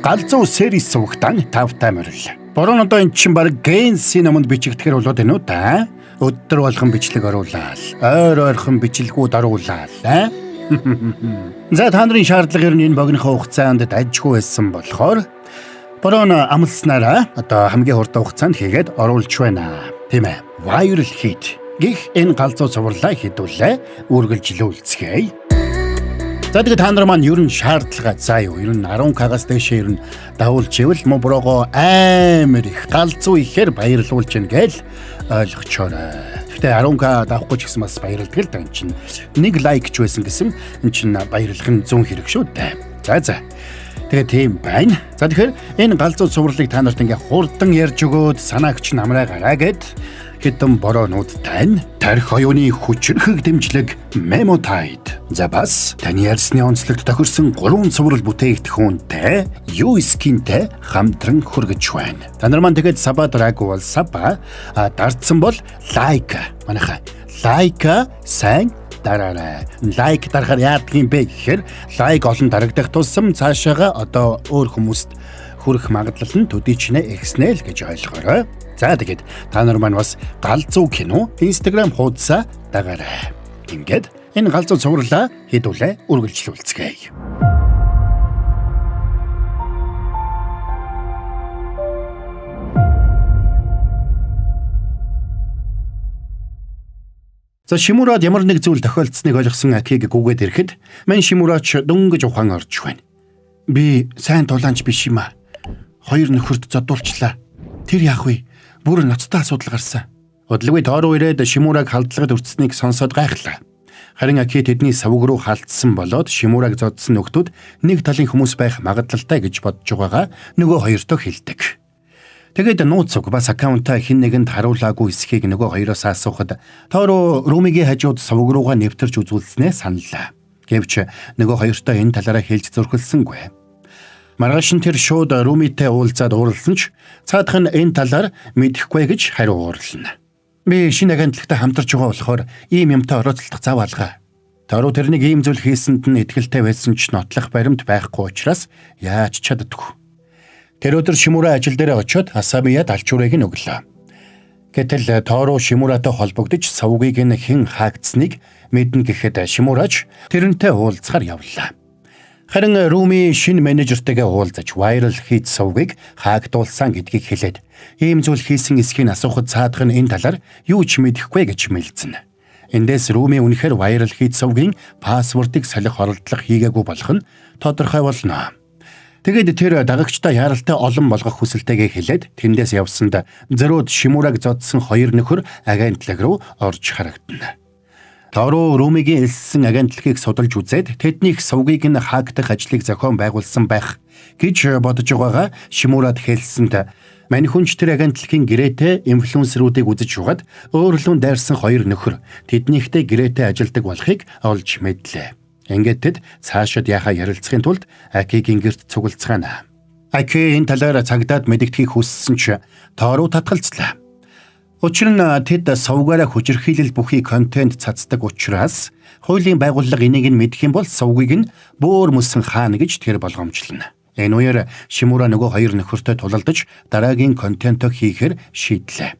Галзуу series сувагтан тавтай морил. Борон одоо эн чинь баг Гэнси номонд бичигдэхэр болоод байна уу та? Өдөр болгон бичлэг оруулаад, ойр ойрхон бичлэгүүд оруулаад аа. За, та нарын шаардлага ер нь энэ богинохон хугацаанд дажгүй байсан болохоор борон амласнараа одоо хамгийн хурдан хугацаанд хийгээд оруулж байна. Тийм ээ. Viral hit гэх энэ галзуу цувралаа хэдүүлээ үргэлжлүүлцгээе. За, тэгээд та нар маань ер нь шаардлага заа юу? Ер нь 10K-гаас дээшээ ер нь дагуулж ивэл мө брого амар их галзуу ихээр баярлуулж гин гээл ойлгочоорой. Гэхдээ 10K давахгүй ч гэсэн бас баярладаг л да, эн чинь. Нэг like ч байсан гэсэн эн чинь баярлах нь зүүн хэрэг шүү дээ. За. Тэгээ тийм байна. За, тэгэхээр энэ галзуу цувралыг та нарт ингээ хурдан ярьж өгөөд санаагч намраа гараа гэд хэдэн бороонууд тань тарих оюуны хүчрхэг дэмжлэг Memo Tide. За, бас таны ярьсны онцлогт тохирсон гурван цуврал бүтээгдэхүүнтэй юу skin-тэй хамтран хүргэж байна. Та нар маань тэгээд sub аа дараагүй бол sub аа, дардсан бол like, манайха like сайн дараарай. Like дарахаар яадаг юм бэ гэхээр like олон дарагдах тусам цаашаага одоо өөр хүмүүст хүрэх магадлал нь төдий ч нэ ихснэ л гэж ойлгоорой. За, тэгээд та нар маань бас галзуу кино Instagram хуудасаа дагаарай. Ингээд энэ галзуу цувралаа хэдүүлээ үргэлжлүүлцгээе. За, Шимурад ямар нэг зүйл тохиолдсныг ойлгосон Акиг гүгээд ирэхэд мань Шимурач дөнгөж ухаан орж байна. Би сайн тулаанч биш юм аа. Хоёр нөхөрт зодуулчлаа. Тэр яах вэ? Бүр ноцтой асуудал гарсан. Удалгүй Тоору ирээд Шимураг халдлагад өртсөнийг сонсоод гайхлаа. Харин Аки тэдний савг руу халдсан болоод Шимураг зодсон нөхдүүд нэг талын хүмүүс байх магадлалтай гэж бодож байгаагаа нөгөө хоёртоо хэлдэг. Тэгээд нууц үг бас account аа хэн нэгэнд харуулаагүй эсхийг нөгөө хоёроос асуухад Тоору Румигийн хажууд сувг руугаа нэвтэрч үзүүлснээ саналаа. Гэвч нөгөө хоёртоо энэ талаараа хэлж зөрхөлсөнгүй. Маргааш нь тэр шууд Румитэй уулзаад уурласан ч цаадах нь энэ талаар мэдэхгүй гэж хариу уурлана. Би шинэ агентлагтай хамтарч байгаа болохоор ийм юмтай оролцох зав алгаа. Тоору тэрнийг ийм зүйл хийсэнд нь итгэлтэй байсан ч нотлох баримт байхгүй учраас яаж чаддаггүй. Тэр өдөр Шимура ажил дээрээ очиод Асамияд алчуурыг нь өглөө. Гэтэл Тоору Шимуратай холбогдож савгийг нь хэн хаагдсныг мэднэ гэхэд Шимурач тэрнтэй уулзахар явлаа. Харин Руми шинэ менежертэйгээ уулзаж viral hit сувгийг хаагдуулсан гэдгийг хэлээд ийм зүйл хийсэн эсхийг асуухад цаадах нь энэ талаар юу ч мэдэхгүй гэж мэлцэн. Эндээс Руми үнэхээр viral hit сувгийн password ыг солих оролдлого хийгээгүй болох нь тодорхой болно. Тэгээд тэр дагагчдаа яаралтай олон болгох хүсэлтэйгээ хэлээд тэндээс явсанд зөрүүд Шимураг зодсон хоёр нөхөр агентлаг руу орж харагдана. Тоору Румигийн элссэн агентлагийг судалж үзээд тэднийх сувгийг нь хаагдах ажлыг зохион байгуулсан байх гэж бодож байгаагаа Шимурад хэлсэнд мань хүнч тэр агентлагийн гэрээтэй инфлюенсерүүдийг үзэж шугаад өөрлөн дайрсан хоёр нөхөр тэднийхтэй гэрээтэй ажилдаг болохыг олж мэдлээ. Ингээд тэд цаашид яхаа ярилцахын тулд Акигийн гэрт цуглацгаана. Аки энэ талаар цагдаад мэдэгдэхийг хүссэн ч Тоору татгалзлаа. Учир нь тэд сувгаараа хүчирхийлэл бүхий контент цацдаг учраас хуулийн байгууллага энийг нь мэдэх юм бол сувгийг нь бөөр мөсөн хаана гэж тэр болгоомжлоно. Энэ үеэр Шимура нөгөө хоёр нөхөртэй тулалдаж дараагийн контентоо хийхээр шийдлээ.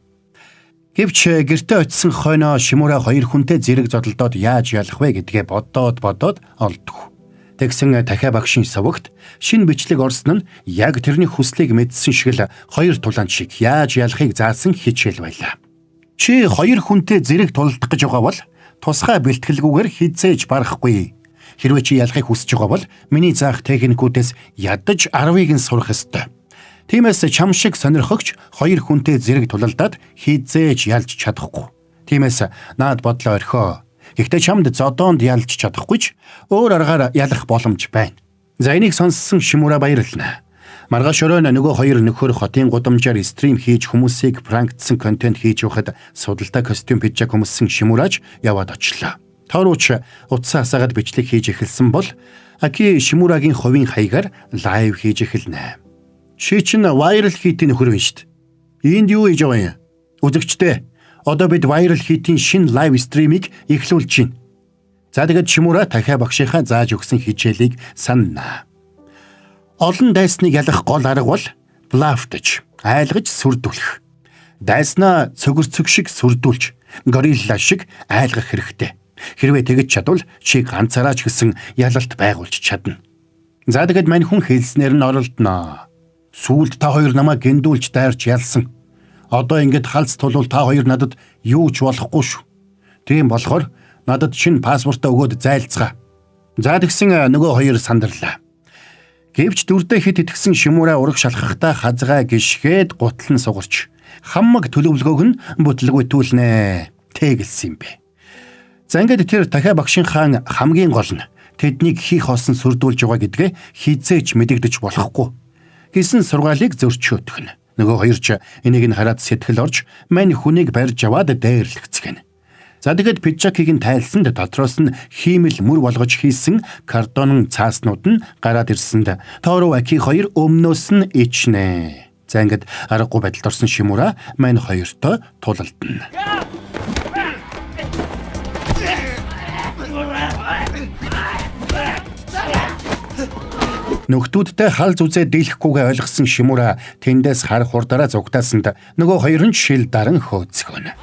Гэвч гэртээ очисон хойноо Шимура хоёр хүнтэй зэрэг зодолдоод яаж ялах вэ гэдгээ бодоод бодоод олдгүй. Тэгсэн дахиа багшийн сувагт шинэ бичлэг орсон нь яг тэрний хүслийг мэдсэн шиг л хоёр тулаан шиг яаж ялахыг заасан хичээл байлаа. Чи хоёр хүнтэй зэрэг тулалдах гэж байгаа бол тусгай бэлтгэлгүйгээр хизээж барахгүй. Хэрвээ чи ялахыг хүсэж байгаа бол миний заах техникүүдээс ядаж 10-ыг нь сурах ёстой. Тиймээс чам шиг сонирхогч хоёр хүнтэй зэрэг тулалдаад хизээж ялж чадахгүй. Тиймээс наад бодлоо орхио. Гэхдээ чамд зодоонд ялж чадахгүй ч өөр аргаар ялах боломж байна. За, энийг сонссон Шимура баярлна. Маргааш оройн нөгөө хоёр нөхөр хотын гудамжаар stream хийж хүмүүсийг prank тсан контент хийж байхад судалтай костюм пиджак өмссөн Шимурач яваад очлоо. Тоорууч утсаа асаагаад бичлэг хийж эхэлсэн бол Аки Шимурагийн хувийн хаягаар live хийж эхэлнэ. Чи чинь viral hit ийн нөхөр юм шүү дээ. Энд юу хийж байгаа юм? Үзэгчдээ, одоо бид viral hit ийн шинэ live stream ийг эхлүүлж байна. За, тэгээд Шимура дахиа багшийнхаа зааж өгсөн хичээлийг санана. Олон дайсныг ялах гол арга бол bluff-таж, айлгаж сүрдүүлэх. Дайснаа цөгөрцөг шиг сүрдүүлж, горилла шиг айлгах хэрэгтэй. Хэрвээ тэгэж чадвал чи ганцаараа ч гэсэн ялалт байгуулж чадна. За тэгэд мань хүн хэлснээр нь оролдоно. Сүүлд та хоёр намайг гиндүүлж дайрч ялсан. Одоо ингэж халц тулвал та хоёр надад юу ч болохгүй шүү. Тийм болохоор надад шинэ паспортоо өгөөд зайлцгаа. За тэгсэн нөгөө хоёр сандарлаа. Гэвч дүрдээ хит итгэсэн Шимура ураг шалхахдаа хазгай гიშгээд гутлан сугарч хаммаг төлөвлөгөөг нь бүтлгүйтүүлнэ. Тэгэлсэн юм бэ. За ингээд тэр дахиа багшийн хаан хамгийн гол нь тэднийг хийх хоосон сүрдүүлж байгаа гэдгээ хизээч мэдэгдэж болохгүй гэсэн сургаалыг зөрчөөдөх нь. Нөгөө хоёр ч энийг нь хараад сэтгэл орж мань хүнийг барьж аваад дээрлэгцгэнэ. За тэгэд пиджакийг нь тайлсанд дотроос нь хиймэл мөр болгож хийсэн картон цааснууд нь гараад ирсэнд Тору Аки хоёр өмнөөс нь ичнэ. За ингээд аргагүй байдалд орсон Шимура мань хоёртой тулалдана. Нөхдүүдтэй хал зүзээ дийлэхгүйгээ ойлгосон Шимура тэндээс хар хурдаараа зугтаасанд нөгөө хоёр нь шил даран хөөцгөнө.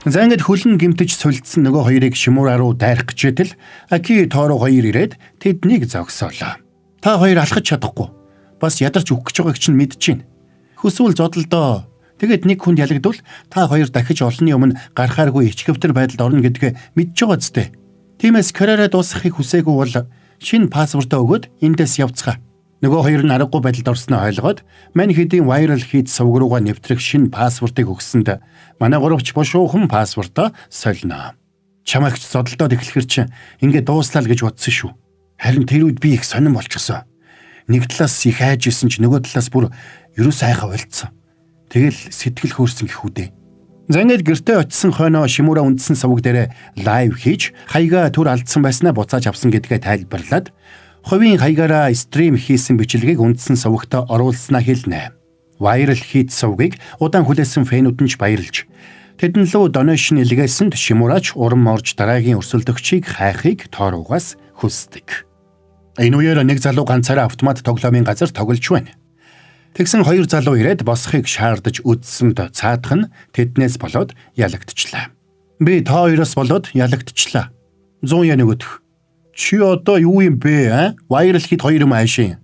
За ингээд хөлн гимтэж сулдсан нөгөө хоёрыг Шимура руу дайрах гэж итэл Аки Тору хоёр ирээд тэднийг зогсоолоо. Та хоёр алхаж чадахгүй. Бас ядарч өгөх гэж байгааг чинь мэдчихээн. Хүсвэл зодолдоо. Тэгээд нэг хүнд ялагдвал та хоёр дахиж олонний өмнө гарахааргүй ичгэвтер байдалд орно гэдгээ мэдж байгаа зү. Тиймээс карьераа дуусгахыг хүсээгүй бол шинэ паспортоо өгөөд эндээс явцгаа. Нөгөө хоёр нь аргагүй байдалд орсноо ойлгоод мань хэдийн viral hit сувг руугаа нэвтрэх шинэ паспортыг өгсөнд манай гуравч бушуухан паспортоо солино. Чамайг ч зодолдоод эхлэхэр чинь ингээд дууслаа л гэж бодсон шүү. Харин тэр үед би их сонирн болчихсон. Нэг талаас их айж исэн ч нөгөө талаас бүр ерөөс айхаа болцсон. Тэгэл сэтгэл хөөрсөн гэх үү дээ. За ингээд гэртээ очисон хойноо Шимура үндсэн сувг дээрээ live хийж хаягаа төр алдсан байснаа буцааж авсан гэдгээ тайлбарлаад хувийн хаягаараа stream хийсэн бичлэгийг үндсэн сувагт оруулснаа хэлнэ. Viral hit сувгийг удаан хүлээсэн fan үүд нь ч баярлж тэдэн лөө donation илгээсэнд Шимурач урам орж дараагийн өрсөлдөгчийг хайхыг Торуугаас хүсдэг. Энэ үеэр нэг залуу ганцаараа автомат тоглоомын газар тоглож байна. Тэгсэн хоёр залуу ирээд босхийг шаардаж үдсэнд цаадах нь тэднээс болоод ялагдчихлаа. Би та хоёроос болоод ялагдчихлаа. 100 yen өгөх. Чи одоо юу юм бэ, а? Viral hit хоёр юм аашийн.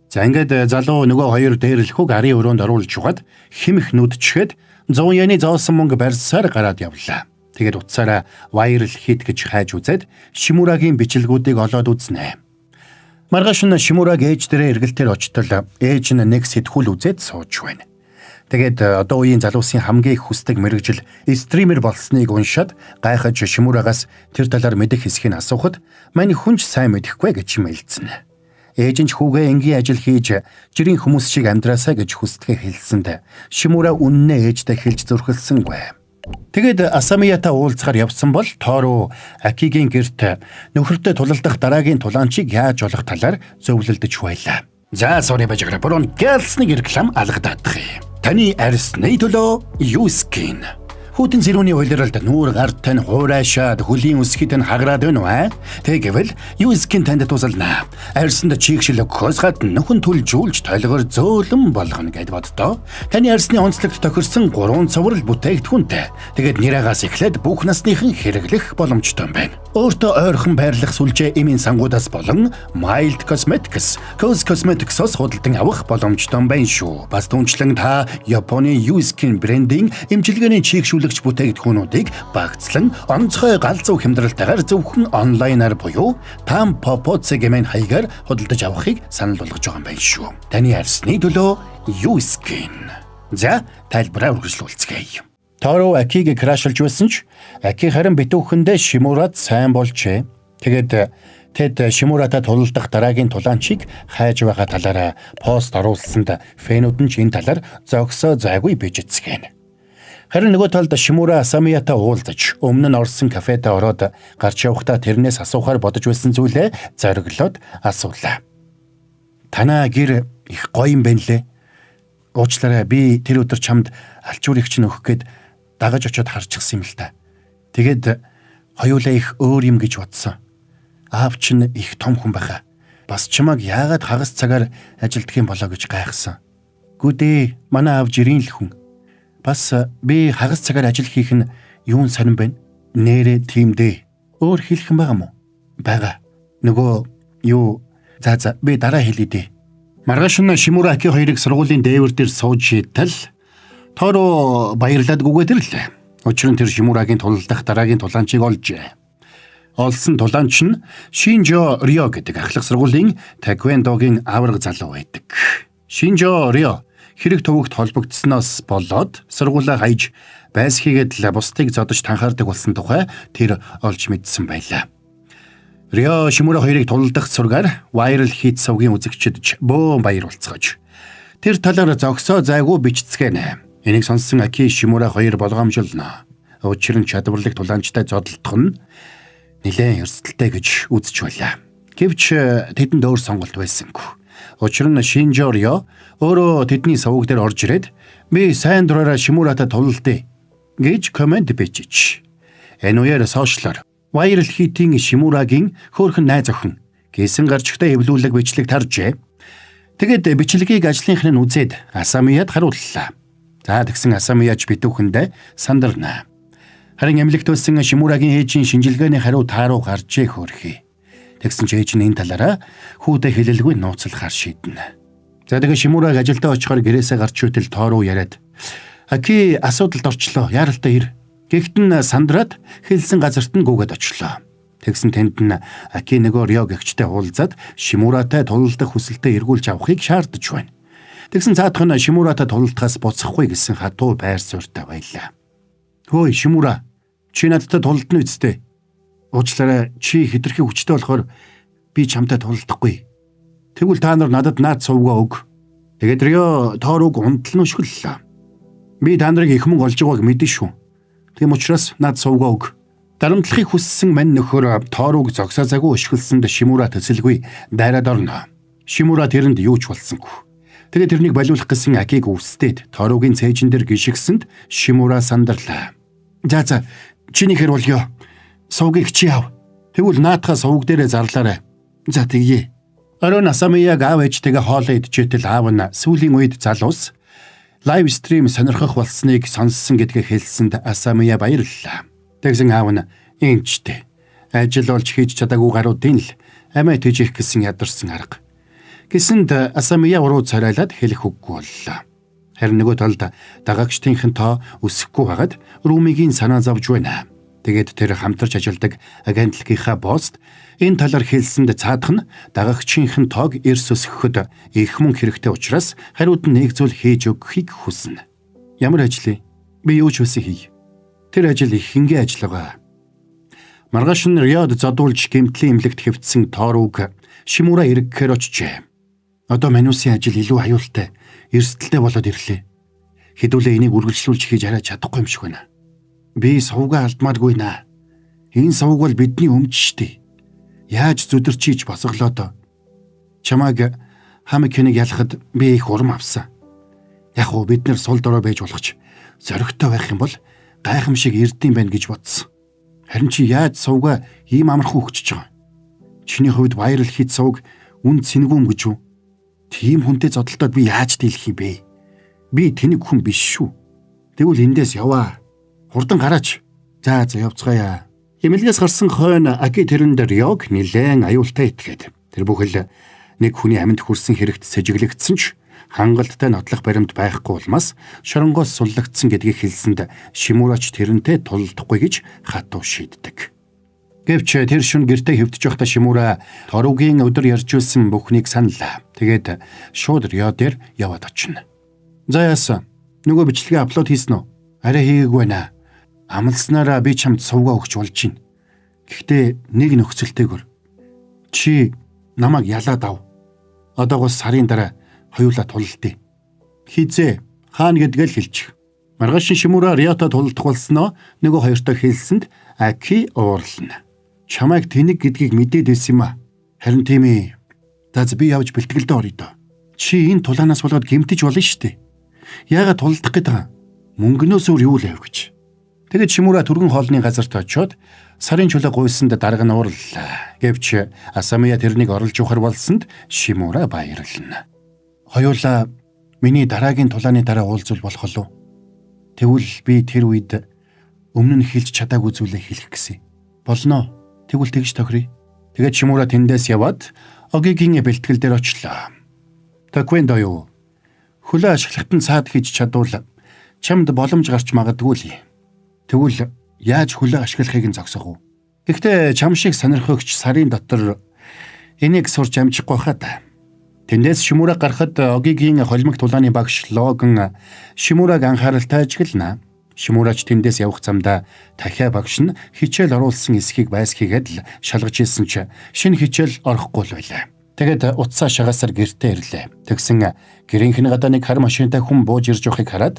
За ингээд залуу нөгөө хоёр дээрлэхүүг арын өрөөнд оруулж угаад химэх нүдчихэд 100 yen-ы зоосон мөнгө барьсаар гараад явлаа. Тэгээд утсаараа viral hit гэж хайж үзээд Шимурагийн бичлэгүүдийг олоод үзнэ. Маргааш нь Шимураг ээж дээрээ эргэлтээр очтол ээж нь нэг сэтгүүл үзээд сууж байна. Тэгээд одоо үеийн залуусын хамгийн их хүсдэг мэргэжил streamer болсныг уншаад гайхаж Шимурагаас тэр талаар мэдэх хэсгийг асуухад мань хүн ч сайн мэдэхгүй гэж мэлцэн. Ээж нь ч хүүгээ энгийн ажил хийж жирийн хүмүүс шиг амьдраасаа гэж хүсдэгэ хэлсэнд Шимура үннээ ээжтэй хэлж зөрхөлсөнгүй. Тэгээд Асамията уулзахаар явсан бол Тору Акигийн гэрт нөхөртэй тулалдах дараагийн тулаанчийг яаж олох талаар зөвлөлдөж байлаа. За sorry бажигра борон гэлснийг реклам алгадаадах юм. Таны арьсны төлөө Юскин. Хүйтэн сэрүүний улиралд нүүр гар тань хуурайшаад хөлийн өсгийд нь хагараад байна уу? Тэгвэл Юскин танд тусална. Арьсанд чийгшил өгөхөөс гадна нөхөн түлжүүлж толгор зөөлөн болгоно гэд боддоо. Таны арьсны онцлогт тохирсон 3 цуврал бүтээгдэхүүнтэй. Тэгээд нэраагаас эхлээд бүх насныхан хэрэглэх боломжтой юм байна. Өөртөө ойрхон байрлах сүлжээ эмийн сангуудаас болон Mild Cosmetics, Cos Cosmetics-оос худалдан авах боломжтой юм байна шүү. Бас түнчлэн та Японы Yuskin брендийн эмчилгээний чийгшүүлэгч бүтээгдэхүүнүүдийг багцлан онцгой галзуу хямдралтайгаар зөвхөн онлайнаар буюу Tampopo цэгмэн хаягаар худалдаж авахыг санал болгож байгаа юм байна шүү. Таны арьсны төлөө Yuskin. За тайлбараа үргэлжлүүлцгээе. Тору Акиг crush лж байсан ч Аки харин битүүхэндээ Шимурад сайн болжээ. Тэгээд тэд Шимуратай тулалдах дараагийн тулаанчийг хайж байгаа талаараа пост оруулсанд fan үүд нь ч энэ талаар зогсоо зайгүй бичицгэн. Харин нөгөө талд Шимура Асамиятай уулзаж, өмнө нь орсон кафед ороод гарч явахдаа тэрнээс асуухаар бодож байсан зүйлээ зориглоод асуулаа. Танаа гэр их гоё юм байна лээ. Уучлаарай, би тэр өдөр чамд алчуурыг чинь өгөх гээд дагаж очиод харчихсан юм л та. Тэгээд хоёулаа их өөр юм гэж бодсон. Аав чинь их том хүн байхаа. Бас чамайг яагаад хагас цагаар ажилдах юм болоо гэж гайхсан. Гүдээ, манай аав жирийн л хүн. Бас би хагас цагаар ажил хийх нь юун сонирн бэ? Нэрээ тийм дээ. Өөр хэлэх юм байгаа мó? Байгаа. Нөгөө юу за би дараа хэлье дээ. Маргааш нь Шимура Аки хоёрыг сургуулийн дээвэр дээр сууж шийтэл Торо баярлаад гүгээд ирлээ. Учир нь тэр Шимурагийн тулалдах дараагийн тулаанчийг олжээ. Олсон тулаанч нь Шинжо Рио гэдэг ахлах сургуулийн таеквондогийн аварга залуу байдаг. Шинжо Рио хэрэг төвөгт холбогдсоноос болоод сургуулаа хаяж байс хийгээд л бусдыг зодож танхаардаг болсон тухай тэр олж мэдсэн байлаа. Рио Шимура хоёрыг тулалдах сургаар viral hit сувгийн үзэгчид ч бөөн баяр болцгож. Тэр талаар зогсоо зайгүй бичцгээнэ. Энийг сонссон Аки Шимура хоёр болгоомжлно. Учир нь чадварлаг тулаанчтай зодолдох нь нэлээд эрсдэлтэй гэж үзэж байлаа. Гэвч тэдэнд өөр сонголт байсангүй. Учир нь Шинжо Рио өөрөө тэдний суваг дээр орж ирээд би сайн дураараа Шимуратай тулалдъя гэж комент бичиж. Энэ үеэр сошиалор viral hit-ийн Шимурагийн хөөрхөн найз охин гэсэн гарчигтай эвлүүлэг бичлэг таржээ. Тэгээд бичлэгийг ажлынх нь үзээд Асамияд харууллаа. За тэгсэн Асамияч битүүхэндээ сандарна. Харин эмнэлэгт байсан Шимурагийн ээжийн шинжилгээний хариу тааруу гарчээ хөөрхий. Тэгсэн ч ээж нь энэ талаараа хүүдээ хэлэлгүй нууцлахаар шийднэ. За тэгээ Шимураг ажилдаа очихоор гэрээсээ гарч үтэл Тооруу яриад Аки асуудалд орчлоо. Яаралтай ир. Гэхдээ нь сандраад хэлсэн газарт нь гүгээд очлоо. Тэгсэн тэнд нь Аки нөгөө Рио гэгчтэй уулзаад Шимуратай тулалдах хүсэлтэд эргүүлж авахыг шаардаж байна. Тэгсэн цаадах нь Шимуратай тулалдахаас буцахгүй гэсэн хатуу байр суурьтай байлаа. Хөөе Шимура, чи надтай тулалдана үсттэй. Уучлаарай, чи хэтэрхий хүчтэй болохоор би чамтай тулалдахгүй. Тэгвэл та нар надад наад сувгаа өг. Тэгээд Рио Тооруг унтал нь өшгөллөө. Би та нарыг их мөнгө олж байгааг мэдэн шүү. Тийм учраас над сувгаа өг. Дарамтлахыг хүссэн мань нөхөр Тооруг зогсоо загуу өшгөлсөнд Шимура төсөлгүй дайраад орно. Шимура тэрэнд юу ч болсонгүй. Тэгээд тэрнийг болиулах гэсэн Акиг өвсдээд Тооругийн цээжин дээр гიშгсэнд Шимура сандарлаа. За чиний хэр болёо. Сувгийг чи ав. Тэгвэл наатахаа сувг дээрээ зарлаарай. За тэгье. Оройн Асамияг аав ээжтэйгээ хоолоо идчихэтэл аав нь сүүлийн үед залуус live stream сонирхох болсныг сонссон гэдгээ хэлсэнд Асамия баярлалаа. Тэгсэн аав нь энчтэй. Ажил олж хийж чадаагүй гаруудын л амиа тэжих гэсэн ядарсан арга. Гэсэнд Асамия уруу царайлаад хэлэх үггүй боллоо. Харин нөгөө талд дагагчдынхын тоо өсөхгүй байгаад Румигийн санаа зовж байна. Тэгээд тэр хамтарч ажилладаг агентлагийнхаа босст энэ талаар хэлсэнд цаадах нь дагагчийнхэн тоог эрс өсгөхөд их мөнгө хэрэгтэй учраас хариуд нь нэг зүйл хийж өгөхийг хүснэ. Ямар ажил вэ? Би юу ч хүсэн хий. Тэр ажил их хингээ ажил байгаа. Маргааш нь Риод зодуулж гэмтлийн эмнэлэгт хэвтсэн Тооруг Шимура эргэхээр очжээ. Одоо Манусын ажил илүү аюултай, эрсдэлтэй болоод ирлээ. Хэдүүлээ энийг үргэлжлүүлж хийж арай чадахгүй юм шиг байна. Би сувгаа алдмааргүй наа. Энэ сувг бол бидний өмч штэ. Яаж зүдэрчийж босголоо доо. Чамайг Хамикэнийг ялахад би их урам авсан. Яг уу бид нэр сул дорой байж болох ч зоригтой байх юм бол гайхамшиг эрдэм байна гэж бодсон. Харин чи яаж сувгаа ийм амархан өгчөж байгаа юм? Чиний хувьд viral hit сувг үн цэнгүй юм гэж үү? Тийм хүнтэй зодолдоод би яаж дийлэх юм бэ? Би тэнэг хүн биш шүү. Тэгвэл эндээс яваа. Хурдан гараач. За явцгаая. Эмнэлгээс гарсан хойно Аки тэрэнд Риог нилээн аюултай итгээд. Тэр бүхэл нэг хүний амьд хүрсэн хэрэгт сэжиглэгдсэн ч хангалттай нотлох баримт байхгүй улмаас шоронгоос суллагдсан гэдгийг хэлсэнд Шимурач тэрнтэй тулалдахгүй гэж хатуу шийддэг. Гэвч тэр шөнө гэртээ хэвтэж байхдаа Шимура Торугийн өдөр ярьжүүлсэн бүхнийг саналаа. Тэгээд шууд Рио дээр яваад очино. За яасан? Нөгөө бичлэгээ upload хийсэн үү? Арай хийгээгүй байна. Амласнараа би чамд сувгаа өгч болж байна. Гэхдээ нэг нөхцөлтэйгөр. Чи намайг ялаад ав. Одоогоос сарын дараа хоёулаа тулалдъя. Хизээ хаана гэдгээ л хэлчих. Маргааш Шимура Риото тулалдах болсноо нөгөө хоёртой хэлсэнд Аки уурлана. Чамайг тэнэг гэдгийг мэдээд байсан юм а. Харин тийм ээ. За би явж бэлтгэлдээ оръё доо. Чи энэ тулаанаас болоод гэмтэж болно шүү дээ. Яагаад тулалдах гээд байгаа? Мөнгнөөс өөр юу л яв гэж. Тэгээд Шимура түргэн хоолны газарт очиод сарын чулуу гуйсанд дарга нь уурлаа. Гэвч Асамия тэрнийг орлож ухар болсонд Шимура баярлна. Хоёулаа миний дараагийн тулааны дараа уулзвал болох уу? Тэгвэл би тэр үед өмнө нь хэлж чадаагүй зүйлээ хэлэх гэсэн. Болно. Тэгвэл тэгж тохиръё. Тэгээд Шимура тэндээс яваад Огигийн бэлтгэл дээр очлоо. Таквендо юу? Хөлөө ашиглахад нь цаад хийж чадвал чамд боломж гарч магадгүй л. Тэгвэл яаж хөлөө ашиглахыг нь зогсоох уу? Гэхдээ чам шиг сонирхогч сарын дотор энийг сурч амжихгүй хаа та. Тэндээс Шимура гарахад Огигийн холимог тулааны багш Логан Шимураг анхааралтай ажиглана. Шимурач тэндээс явах замдаа дахиа багш нь хичээл оруулсан эсхийг байсхийгээд л шалгаж ирсэн чи шинэ хичээл орохгүй л байлаа. Тэгээд утсаа шагаасаар гэртээ ирлээ. Тэгсэн гэрийнх нь гадаа нэг хар машинтай хүн бууж ирж байхыг хараад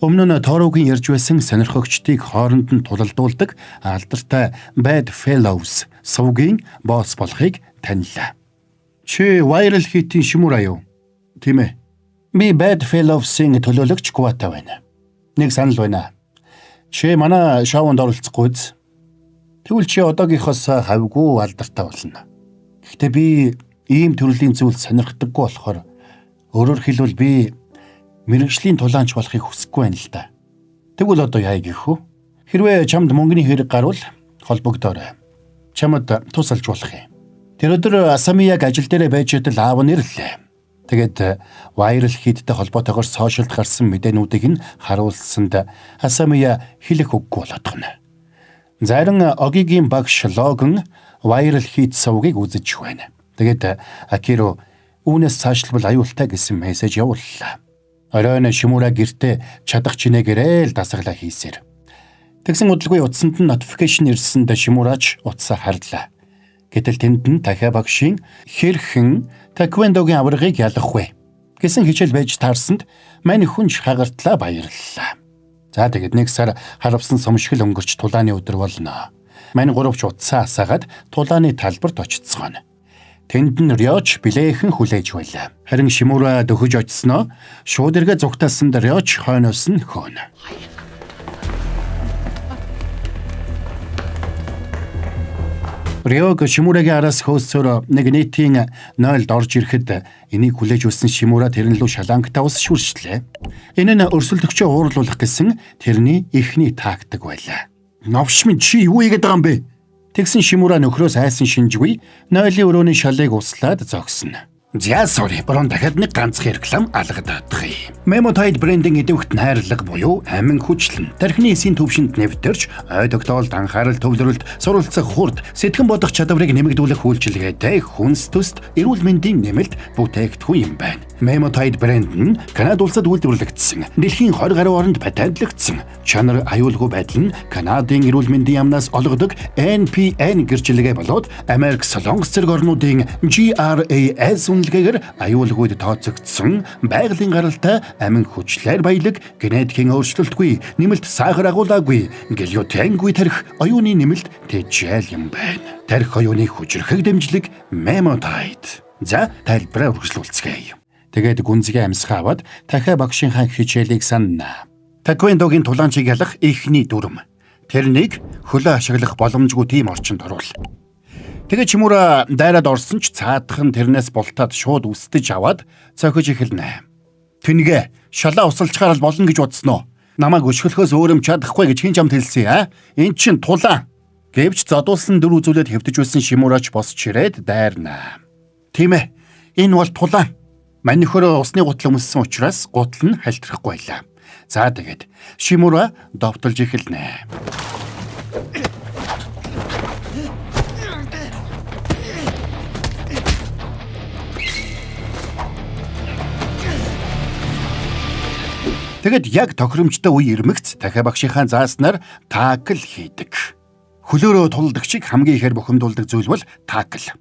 өмнө нь Торогийн ярьж байсан сонирхогчдыг хооронд нь тулалдуулдаг алдартай Bad Fellows сувгийн босс болохыг танилаа. Чи Viral Hit-ийн Шимура юу? Тийм ээ. Би Bad Fellows-ийн төлөөлөгч Квата байна. Нэг санал байна. Чи манай шоунд оролцохгүй биз? Тэгвэл чи одоогийнхоос хавьгүй алдартай болно. Гэхдээ би ийм төрлийн зүйл сонирхдаггүй болохоор өөрөөр хэлбэл би мэргэжлийн тулаанч болохыг хүсэхгүй байна л да. Тэгвэл одоо яа гэх вэ? Хэрвээ чамд мөнгөний хэрэг гарвал холбогдоорой. Чамд тусалж болох юм. Тэр өдөр Асамияг ажил дээрээ байж байтал аав нь ирлээ. Тэгээд viral hit-тэй холбоотойгоор сошиалд гарсан мэдээнүүдийг нь харуулсанд Асамия хэлэх үггүй болоод байна. Зарим Огигийн багш Логан viral hit сувгийг үзэж байна. Тэгээд Акиро үүнээс цаашлбал аюултай гэсэн мессеж явууллаа. Оройн Шимура гэртээ чадах чинээгээрээ л дасгалаа хийсээр. Тэгсэн удалгүй утсанд нь notification ирсэнд Шимурач утсаа харлаа. Гэтэл тэнд нь дахиа багшийн хэрхэн таквондогийн аваргыг ялах вэ гэсэн хичээл байж таарсанд мань хүнч хагартлаа баярлалаа. За тэгээд нэг сар харавсан сум шиг л өнгөрч тулааны өдөр болно. Мань гуравч утсаа асаагаад тулааны талбарт очицгооно. Тэнд нь Рёч билээхэн хүлээж байлаа. Харин Шимура дөхөж очсноо шууд эргээ зугтаасанд Рёч хойноос нь хөөнө. Рёг Шимурагийн араас хөөсөөр нэг нийтийн 0-д орж ирэхэд энийг хүлээж өссөн Шимура тэрэн лүү шалангатаа ус шүршлээ. Энэ нь өрсөлдөгчөө уурлуулах гэсэн тэрний эхний тактик байлаа. Новш минь чи юу хийгээд байгаа юм бэ? Тэгсэн Шимура нөхрөөс айсан шинжгүй 0-ийн өрөөний шалыг услаад зогсно. За sorry, борон дахиад нэг ганцхан реклам алгадаадах юм. Memotide брендинг идэвхт найрлага буюу амин хүчлэн тархины эсийн төвшөнд нэвтэрч ой тогтоолт, анхаарал төвлөрөлт, суралцах хурд, сэтгэн бодох чадварыг нэмэгдүүлэх үйлчилгээтэй хүнс төст эрүүл мэндийн нэмэлт бүтээгдэхүүн юм байна. Memotide брэнд нь Канада улсад үйлдвэрлэгдсэн, дэлхийн 20 гаруй оронд патентлагдсан. Чанар аюулгүй байдал нь Канадын эрүүл мэндийн яамнаас олгодог NPN гэрчлэгээ болоод Америк, Солонгос зэрэг орнуудын GRAS үнэлгээгээр аюулгүйд тооцогдсон байгалийн гаралтай амин хүчлээр баялаг, генетикийн өөрчлөлтгүй, нэмэлт сахар агуулаагүй, глютенгүй тарих оюуны нэмэлт тэжээл юм байна. Тарих оюуны хүчрхэг дэмжлэг Memotide. За тайлбараа үргэлжлүүлцгээе. Тэгээд гүнзгий амьсгаа аваад дахиа багшийнхаа хичээлийг санана. Таквондогийн тулаанчийг ялах эхний дүрм. Тэрнийг хөлөө ашиглах боломжгүй тийм орчинд оруул. Тэгээд Шимура дайраад орсон ч цаадах нь тэрнээс бултаад шууд үстэж аваад цохиж эхэлнэ. Тэнгээ шалаа усалчгаар л болно гэж бодсон уу? Намайг өшгөлөхөөс өөр юм чадахгүй гэж хэн чамд хэлсэн аа? Эн чин тулаан. Гэвч зодуулсан дүр үзүүлээд хэвтэж байсан Шимурач босч ирээд дайрна. Тийм ээ. Энэ бол тулаан. Мань нөхөр усны гутал өмссөн учраас гутал нь хальтрахгүй байлаа. За тэгээд Шимура довтолж эхэлнэ. Тэгэд яг тохиромжтой үе ирмэгц дахиа багшийнхаа зааснаар таакл хийдэг. Хөлөөрөө тулдагчийг хамгийн ихээр бухимдуулдаг зүйл бол таакл.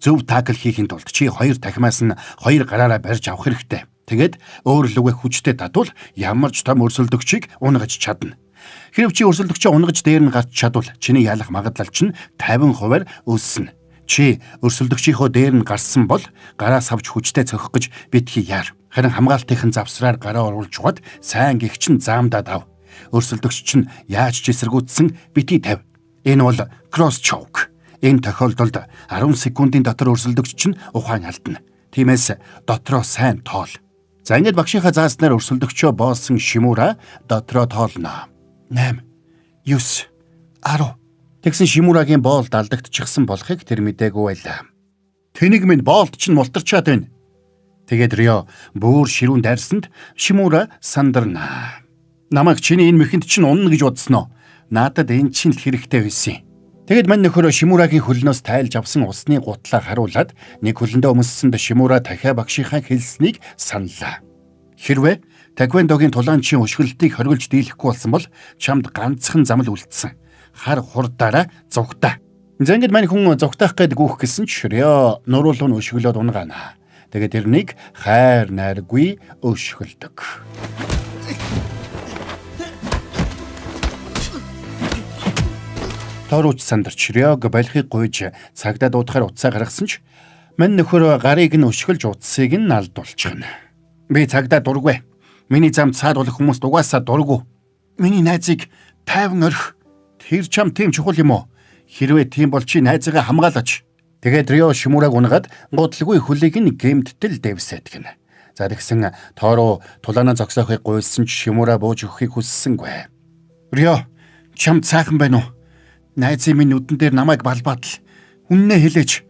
Зөв таакл хийхин тулд чи хоёр тахимаас нь хоёр гараараа барьж авах хэрэгтэй. Тэгээд өөр лүгэ хүчтэй татвал ямар ч том өрсөлдөгчийг унгаж чадна. Хэрв чи өрсөлдөгчөө унгаж дээр нь гарч чадвал чиний ялах магадлал чинь 50%-аар өссөн. Чи өрсөлдөгчийнхөө дээр нь гарсан бол гараа савж хүчтэй цохих гэж битгий яар. Харин хамгаалтынхын завсраар гараа оруулж чугаад сайн гихч нь заамдаад ав. Өрсөлдөгч чинь яаж ч эсэргүүцсэн битгий тавь. Энэ бол cross choke. Энэ тохиолдолд 10 секундын дотор өрсөлдөгч чинь ухаан алдна. Тиймээс дотроо сайн тоол. За ингээд багшийнхаа зааснаар өрсөлдөгчөө боосон Шимура дотроо тоолно. 8 9 10. Тэгсэн Шимурагийн боолд алдагдчихсан болохыг тэр мдээгүй байлаа. Тэнэг минь боолд чинь мултарчаад байна. Тэгээд Рио бөөр ширүүн дайрсанд Шимура сандарна. Намайг чиний энэ мэхэнд чинь унна гэж бодсноо. Надад энэ чинь л хэрэгтэй байсан. Тэгэд мань нөхөр Шимурагийн хөлнөөс тайлж авсан усны гутлаа харуулад нэг хөлөндөө өмссөнд Шимура дахиа багшийнхаа хэлснийг саналаа. Хэрвээ Таквондогийн тулаанчийн өшгөлтийг хоригдж дийлэхгүй болсон бол чамд ганцхан зам л үлдсэн. Хар хурдаараа зугтаа. За ингээд мань хүн зугтаах гээд гүөх гэсэн ч Рио нуруулуу нь өшгөлөөд унгаана. Тэгээд тэрнийг хайр найргүй өшгөлдөг. Тоорууч сандарч Риог болохыг гуйж цагдаа дуудахаар утсаа гаргасан ч мань нөхөр гарыг нь өшгөлж утсыг нь алдуулчихна. Би цагдаа дургүй. Миний замд саад болох хүмүүст угаасаа дургүй. Миний найзыг тайван орхи. Тэр чам тийм чухал юм уу? Хэрвээ тийм бол чи найзыгаа хамгаалаач. Тэгээд Рио Шимураг унгаад гутлгүй хөлийг нь гэмттэл дэвсэтгэн. За тэгсэн Тооруу тулаанаа зогсоохыг гуйсан ч Шимура бууж өгөхийг хүссэнгүй. Рио, чамд сайхан байна уу? Найзын минь нүдэн дээр намайг балбаатал. Үннээ хэлээч.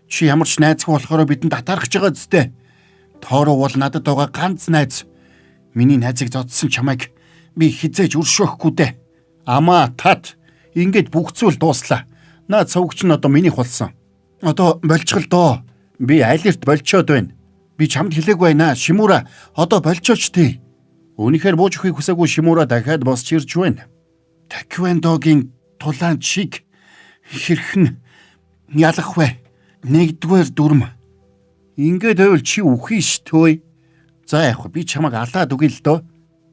Чи ямар ч найзгүй болохоор бидэнд атаархаж байгаа зү. Тооруу бол надад байгаа ганц найз. Миний найзыг зодсон чамайг би хизээж өршөөхгүй дээ. Амаа тат. Ингээд бүх зүйл дууслаа. Наад цовгч нь одоо минийх болсон. Одоо болчихл доо. Би алерт болчоод байна. Би чамд хэлээгүй байна. Шимура одоо болчооч тий. Үүнийхээр бууж өгөхийг хүсээгүй Шимура дахиад босч ирж байна. Таквондогийн тулаан чиг хэрхэн ялах вэ? Нэгдүгээр дүрм. Ингээд байвал чи үхий ш төөй. За яах вэ? Би чамайг алаад өгье л дөө.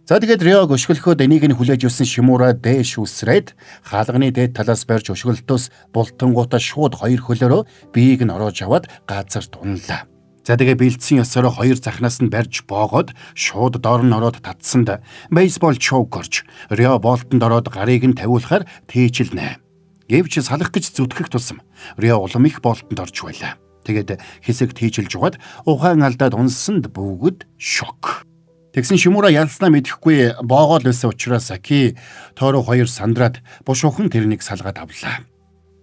За тэгээд Риог өшгөлөхөд энийг нь хүлээж өссөн Шимура дээш үсрээд хаалганы дээд талаас барьж өшгөлтөөс бултангуудаа шууд хоёр хөлөөрөө биеийг нь ороож аваад газарт унлаа. За тэгээ бэлдсэн ёсороо хоёр захнаас нь барьж боогод шууд доор нь ороод татсанд бейсбол choke орж Рио болтонд ороод гарыг нь тавиулахаар тээжилнэ. Гэвч салах гэж зүтгэх тусам Рио улам их болтонд орж байлаа. Тэгээд хэсэг тийжилж угаад ухаан алдаад унсанд бүгд шок. Тэгсэн Шимура ялснаа мэдэхгүй боогоол байсан учраас Аки Тоору хоёр сандраад бушуухан тэрнийг салгаад авлаа.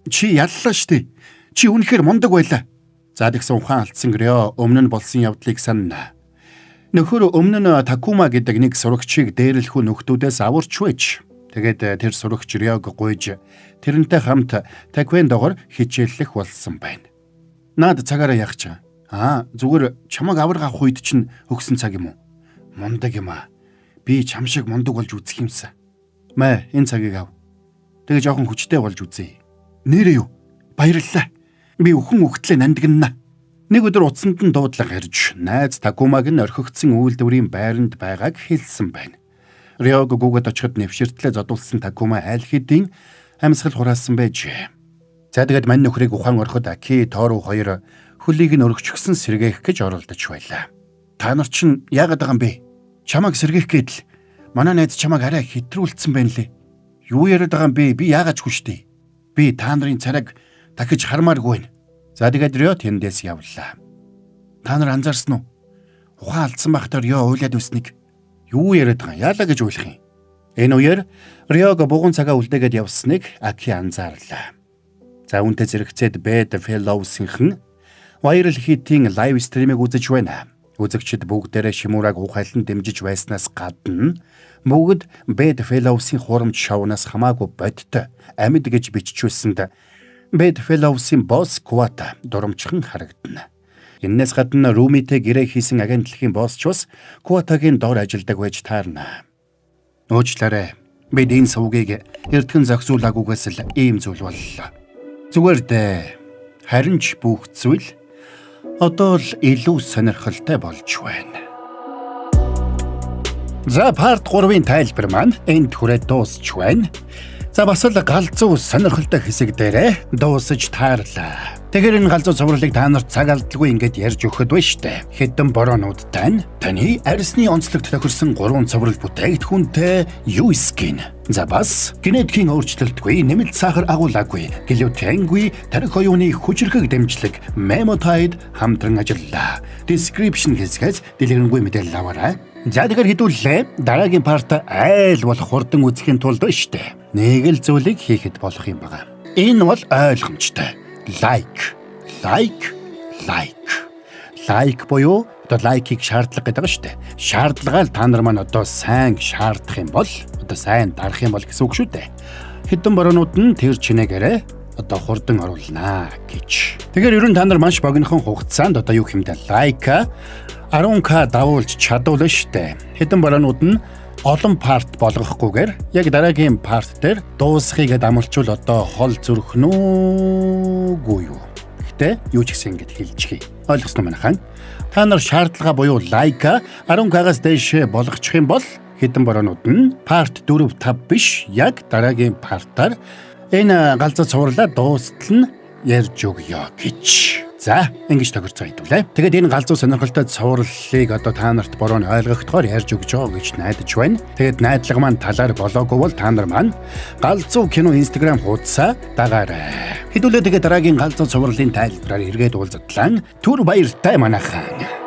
Чи яллаа штэ. Чи үнэхээр мундаг байлаа. За тэгсэн ухаан алдсан Рио өмнө нь болсон явдлыг санана. Нөхөр өмнө нь Такума гэдэг нэг сурагчийг дээрлэхүү нөхдүүдээс аварч байж. Тэгээд тэр сурагч Риог гуйж тэрнтэй хамт таквондогоор хичээллэх болсон байна. Наад цагаараа яах чаа? Аа, зүгээр чамайг аварга авах үед чинь өгсөн цаг юм уу? Мундаг юм аа. Би чам шиг мундаг болж үзэх юмсан. Мэ, энэ цагийг ав. Тэгээ жоохон хүчтэй болж үзье. Нэрээ юу? Баярлалаа. Би үхэн үхтлээ нандинна. Нэг өдөр утсанд нь дуудлага ирж, найз Такумаг нь орхигдсон үйлдвэрийн байранд байгааг хэлсэн байна. Риог гүгэд очиход нэвширтлээ зодуулсан Такума аль хэдийн амьсгал хураасан байжээ. За тэгээд мань нөхрийг ухаан ороход Аки Тоору хоёр хөлийг нь өргөчгсөн сэргээх гэж оролдож байлаа. Та нар чинь яагаад байгаа юм бэ? Чамайг сэргээх гээд л манай найз чамайг арай хэтрүүлсэн байна лээ. Юу яриад байгаа юм бэ? Би яагаад ч хүчтэй. Би та нарын царайг дахиж хармааргүй байна. За тэгээд Рио тэндээс явлаа. Та нар анзаарсан уу? Ухаан алдсан байхдаа Рио уйлаад байсныг. Юу яриад байгаа юм? Яалаа гэж уйлах юм? Энэ үеэр Риог бугуун цагаа үлдээгээд явсныг Аки анзаарлаа. За үүнтэй зэрэгцээд Bed Fellows-ийнхэн Viral Hit-ийн live stream-ийг үзэж байна. Үзэгчид бүгдээрээ Шимураг ухаалан дэмжиж байснаас гадна бүгд Bed Fellows-ийн хурамч шоунаас хамаагүй бодит амьд гэж биччихүүлсэнд Bed Fellows-ийн босс Квата дурамчхан харагдана. Эннээс гадна Румитэй гэрээ хийсэн агентлагийн босс ч бас Кватагийн дор ажилдаг байж таарна. Уучлаарай. Бид энэ сувгийг эрдхэн зохицуулаагүйгээс л ийм зүйл боллоо. Зүгээр дээ. Харин ч бүх зүйл одоо л илүү сонирхолтой болж байна. За, part 3-ын тайлбар маань энд хүрээд дуусч байна. За, бас л галзуу сонирхолтой хэсэг дээрээ дуусаж таарлаа. Тэгэхээр энэ галзуу цувралыг та нарт цаг алдалгүй ингэж ярьж өгөхөд байна штэ. Хэдэн бороонуудтай нь таны арьсны онцлогт тохирсон 3 цуврал бүтээгдэхүүнтэй U Skin. За, бас генетикийн өөрчлөлтгүй, нэмэлт сахар агуулаагүй, глютенгүй, тархи оюуны хүчирхэг дэмжлэг Memotide хамтран ажиллалаа. Description хэсгээс дэлгэрэнгүй мэдээлэл аваарай. За, тэгэхээр хэдүүллээ дараагийн part айл болох хурдан үзэхийн тулд байна штэ. Нэг л зүйлийг хийхэд болох юм байна. Энэ бол ойлгомжтой. Like, like, like. Like буюу одоо like ыг шаардлага гэдэг байгаа шүү дээ. Шаардлагаа л та нар маань одоо сайн шаардах юм бол, одоо сайн дарах юм бол гэсэн үг шүү дээ. Хэдэн бороонууд нь тэр чинээгээрээ одоо хурдан оруулнаа гэж. Тэгэхээр ер нь та нар маш богинохон хугацаанд одоо юу хэмдэ like 10K давуулж чадвал шүү дээ. Хэдэн бороонууд нь олон part болгохгүйгээр яг дараагийн part дээр дуусахыг амлчвал одоо хол зүрхнүүгүй юу. Гэхдээ юу ч гэсэн ингэж хэлчихье. Ойлгосноо манайхан? Та нар шаардлага буюу like 10K-гаас дээш болгочих юм бол хэдэн бороонууд нь part 4 5 биш, яг дараагийн part аар энэ галзуу цувралаа дуустал нь ярьж өгье гэж. За, ингэж тохирцоо хэдүүлээ. Тэгээд энэ галзуу сонирхолтой цувралыг одоо та нарт бороо нь ойлгохдохоор ярьж өгч байгаа гэж найдаж байна. Тэгээд найдлага маань талаар болоогүй бол та нар маань галзуу кино Instagram хуудасаа дагаарай. Хэдүүлээ тэгээд дараагийн галзуу цувралын тайлбараар эргээд уулзтлаа. Түр баяртай, манайхан.